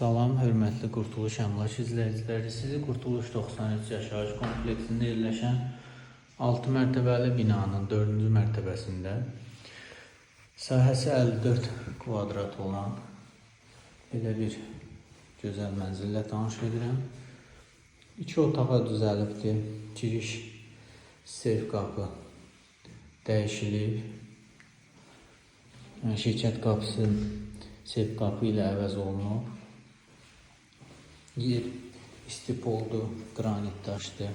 Salam, hörmətli Qurtuluş Əmlak izləyiciləri. Sizi Qurtuluş 93 yaşayış kompleksində yerləşən 6 mərtəbəli binanın 4-cü mərtəbəsində sahəsi 54 kvadrat olan belə bir gözəl mənzillə tanış edirəm. İki otağa düzəlibdir. Giriş seyf qapı dəyişilib. Yəni şirkət qapısı seyf qapı ilə əvəz olunub. Yer istipoldu, qranit daşdır.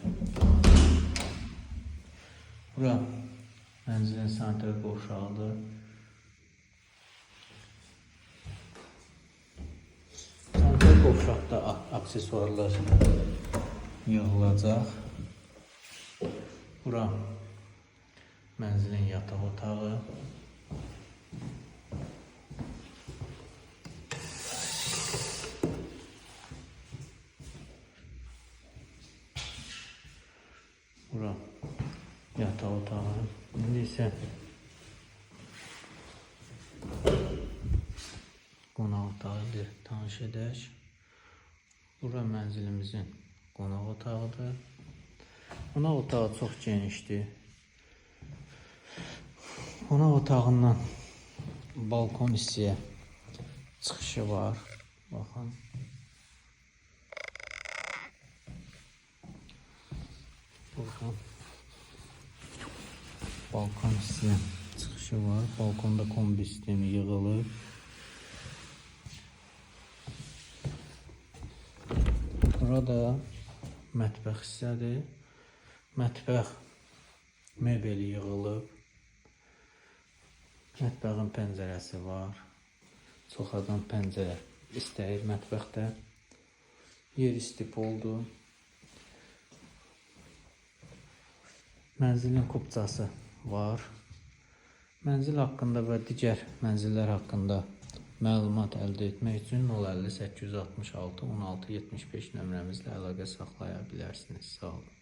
Bura mənzilin sanitar qovşağıdır. Sanitar qovşaqda aksesuarlar yığılacaq. Bura mənzilin yataq otağı. Bura yataq otağı. İndi isə qonaq otağı ilə tanış edək. Bura mənzilimizin qonaq otağıdır. Qonaq otağı çox genişdir. Qonaq otağından balkon hissəyə çıxışı var. Baxın. Buradan balkon hissəyə çıxışı var. Balkonda kombi sistemi yığılıb. Burada mətbəx hissədir. Mətbəx mebeli yığılıb. Mətbəxin pəncərəsi var. Çox adam pəncərə istəyir mətbəxdə. Yer istipoldur. Mənzilin kupçası var. Mənzil haqqında və digər mənzillər haqqında məlumat əldə etmək üçün 050 866 16 75 nömrəmizlə əlaqə saxlaya bilərsiniz. Sağ olun.